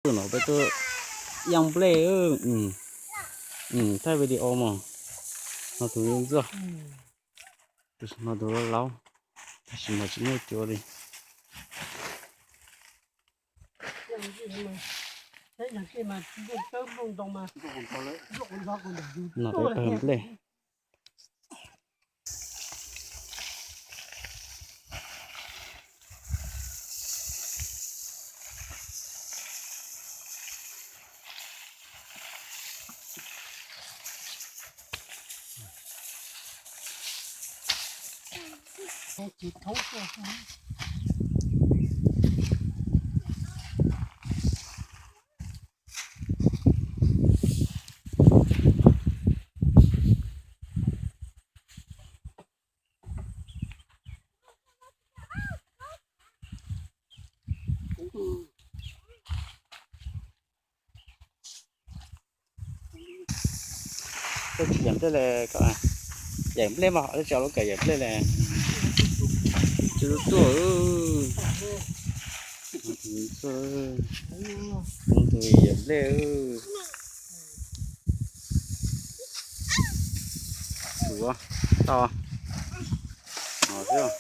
No peb tuaj yaj nplej, thaij video mas. No tus ntxuaj, no tus laus, tab sis mas tsis muaj cua li. No peb yaj nplej. Tsis yam nplej le, yam nplej mas tsis lub kawm yam nplej le. Tsis tuaj, tus yam nplej. Tus tau no xwb.